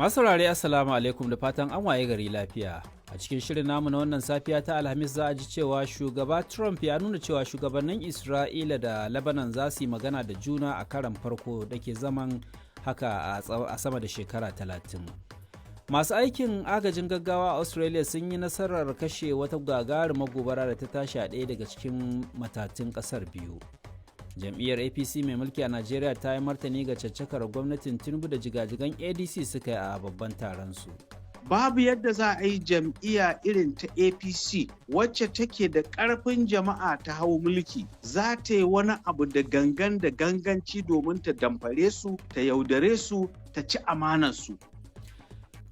Masu saurare, Assalamu alaikum, da fatan an waye gari lafiya. A cikin shirin namu na wannan safiya ta Alhamis, za a ji cewa shugaba Trump ya nuna cewa shugabannin Isra'ila da Lebanon za su yi magana da juna a karan farko da ke zaman haka a sama da shekara 30. Masu aikin agajin gaggawa a Australia sun yi nasarar kashe wata gagarumar gobara da ta tashi a ɗaya daga cikin matatun ƙasar biyu. Jam'iyyar APC mai mulki a Najeriya ta yi martani ga caccakar gwamnatin Tinubu da jigajigan ADC suka yi a babban taron su. Babu yadda za a yi jam'iyya irin ta APC, wacce take da ƙarfin jama'a, ta hau mulki, za ta yi wani abu da gangan da ganganci domin ta damfare su, ta yaudare su, ta ci amanarsu.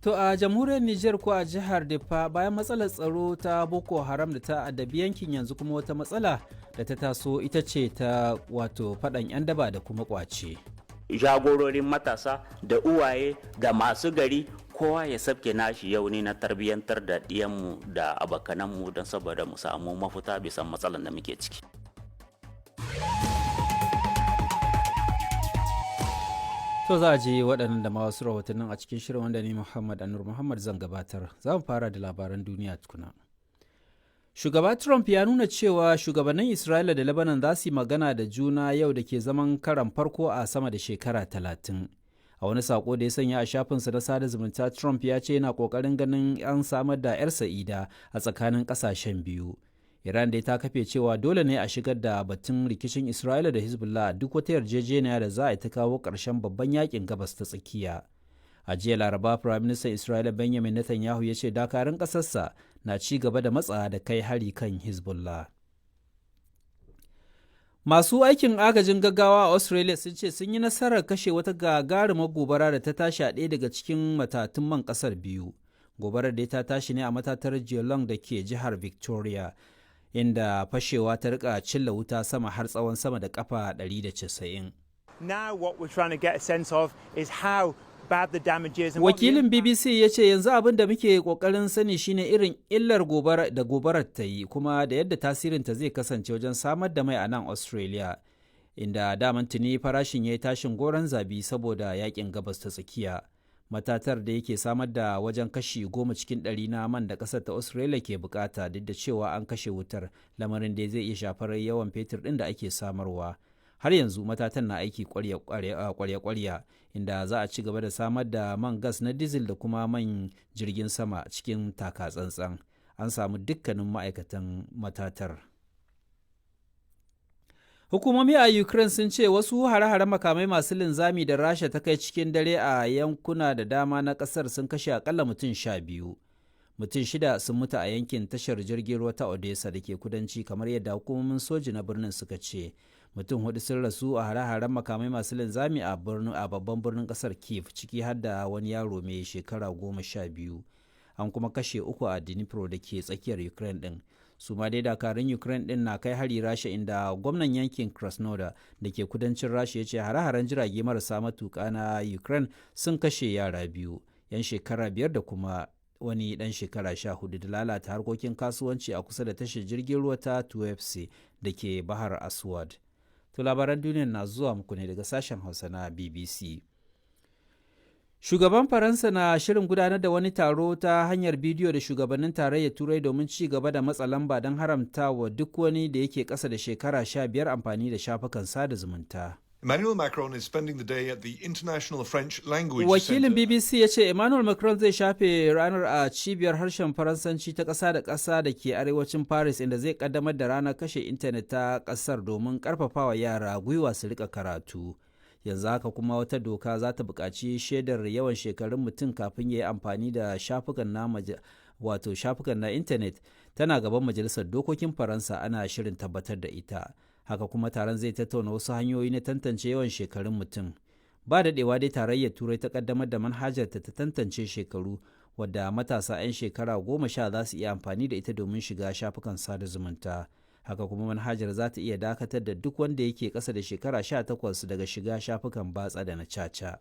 To, a jamhuriyar Nijar ko a jihar Diffa, bayan matsalar tsaro ta Boko Haram da ta addabi yankin, yanzu kuma wata matsala da ta taso ita ce ta wato faɗan 'yan daba da kuma ƙwace. Jagororin matasa da uwaye da masu gari, kowa ya sabke nashi yau ne na tarbiyyantar da ɗiyanmu da abokananmu don saboda mu samu mafuta bisa matsalar da muke ciki. To, za a je waɗannan da ma wasu rahotannin a cikin shirin wanda ni Muhammad Anur Muhammad zan gabatar. Za mu fara da labaran duniya tukuna. Shugaba Trump ya nuna cewa shugabannin Isra'ila da Lebanon za su yi magana da juna yau da ke zaman karan farko a sama da shekara 30. A wani sako da ya sanya a shafinsa na sada zumunta, Trump ya ce yana ƙoƙarin ganin an samar da 'yar sa'ida a tsakanin ƙasashen biyu. Iran dai ta kafe cewa dole ne a shigar da batun rikicin Isra'ila da Hezbollah duk wata yarjejeniya da za a yi ta kawo ƙarshen babban yakin Gabas ta Tsakiya. A jiya Laraba, Prime Minister Isra'ila Benjamin Netanyahu ya ce dakarun ƙasarsa na ci gaba da matsa da kai hari kan Hezbollah. Masu aikin agajin gaggawa a Australia sun ce sun yi nasarar kashe wata gagarumar gobara da ta tashi a ɗaya daga cikin matatun man ƙasar biyu. Gobarar da ta tashi ne a matatar Geelong da ke jihar Victoria, inda fashewa ta rika cilla wuta sama har tsawon sama da kafa 190. Now what we're trying to get a sense of is how bad the damage is. And what the Wakilin impact- BBC ya ce yanzu abin da muke kokarin sani shine irin illar gobara da gobarar ta yi, kuma da yadda tasirinta zai kasance wajen samar da mai a nan Australia, inda daman tuni farashin ya yi tashin goron zabi saboda yakin Gabas ta Tsakiya. Matatar da yake samar da wajen kashi 10% na man da ƙasar ta Australia ke bukata, duk da cewa an kashe wutar, lamarin da zai iya shafar yawan fetur ɗin da ake samarwa. Har yanzu matatan na aiki kwarya-kwarya, inda za a ci gaba da samar da man gas na diesel da kuma man jirgin sama cikin taka tsantsan. An samu dukkanin ma'aikatan matatar. Hukumomi a Ukraine sun ce wasu hare-hare makamai masu linzami da Rasha ta kai cikin dare a yankuna da dama na kasar sun kashe akalla mutum 12. Mutum shida sun mutu a yankin tashar jirgin ruwa ta Odessa da ke kudanci, kamar yadda hukumomin soji na birnin suka ce. Mutum hudu sun rasu a hare-haren makamai masu linzami a birnin a babban birnin kasar Kiev, ciki har da wani yaro mai shekara 12. An kuma kashe uku a Dnipro da ke tsakiyar Ukraine din. Su ma dai dakarun Ukraine din na kai hari Rasha, inda gwamnan yankin Krasnodar da ke kudancin Rasha ya ce hare-haren jirage marasa matuka na Ukraine sun kashe yara biyu yan shekara 5 da kuma wani dan shekara 14, da lalata harkokin kasuwanci a kusa da tashar jirgin ruwa ta Tuapse da ke Bahar Aswad. To, labaran duniya na zuwa muku ne daga sashen Hausa na BBC. Shugaban Faransa na shirin gudanar da wani taro ta hanyar bidiyo da shugabannin Tarayyar Turai domin ci gaba da matsa lamba don haramta wa duk wani da yake ƙasa da shekara 15 amfani da shafukan sada zumunta. Emmanuel Macron is spending the day at the International French Language Wakilin Center. BBC ya ce Emmanuel Macron zai shafe ranar a cibiyar harshen Faransanci ta ƙasa da ƙasa da ke arewacin Paris, inda zai kaddamar da ranar kashe intanet ta ƙasar domin ƙarfafawa yara gwiwa su rika karatu. Yanzu haka kuma wata doka za ta buƙaci shaidar yawan shekarun mutum kafin ya yi amfani da shafukan na wato shafukan na intanet tana gaban majalisar dokokin Faransa, ana shirin tabbatar da ita. Haka kuma taron zai tattauna wasu hanyoyi na tantance yawan shekarun mutum. Ba daɗewa dai Tarayyar Turai ta kaddamar da manhajar ta tantance shekaru, wadda matasa 'yan shekara 10 za su iya amfani da ita domin shiga shafukan sada zumunta. Haka kuma manhajar za ta iya dakatar da duk wanda yake ƙasa da shekara 18 daga shiga shafukan batsa da na caca.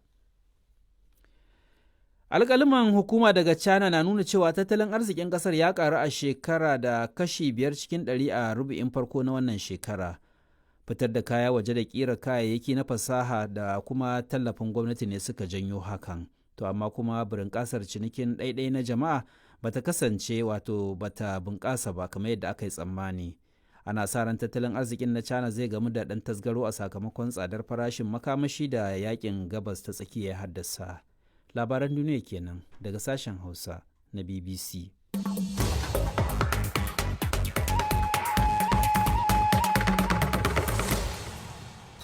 Alƙaluman hukuma daga China na nuna cewa tattalin arzikin ƙasar ya ƙaru a shekara da kashi 5% a rubu'in farko na wannan shekara. Fitar da kaya waje da ƙira kayayyaki na fasaha da kuma tallafin gwamnati ne suka janyo hakan. To amma kuma bunƙasar cinikin ɗaiɗai na jama'a bata kasance wato bata bunƙasa ba kamar yadda aka yi tsammani. Ana sa ran tattalin arzikin na China zai gamu da ɗan tasgaro a sakamakon tsadar farashin makamashi da yakin Gabas ta Tsakiya ya haddasa. Labaran duniya kenan daga sashen Hausa na BBC.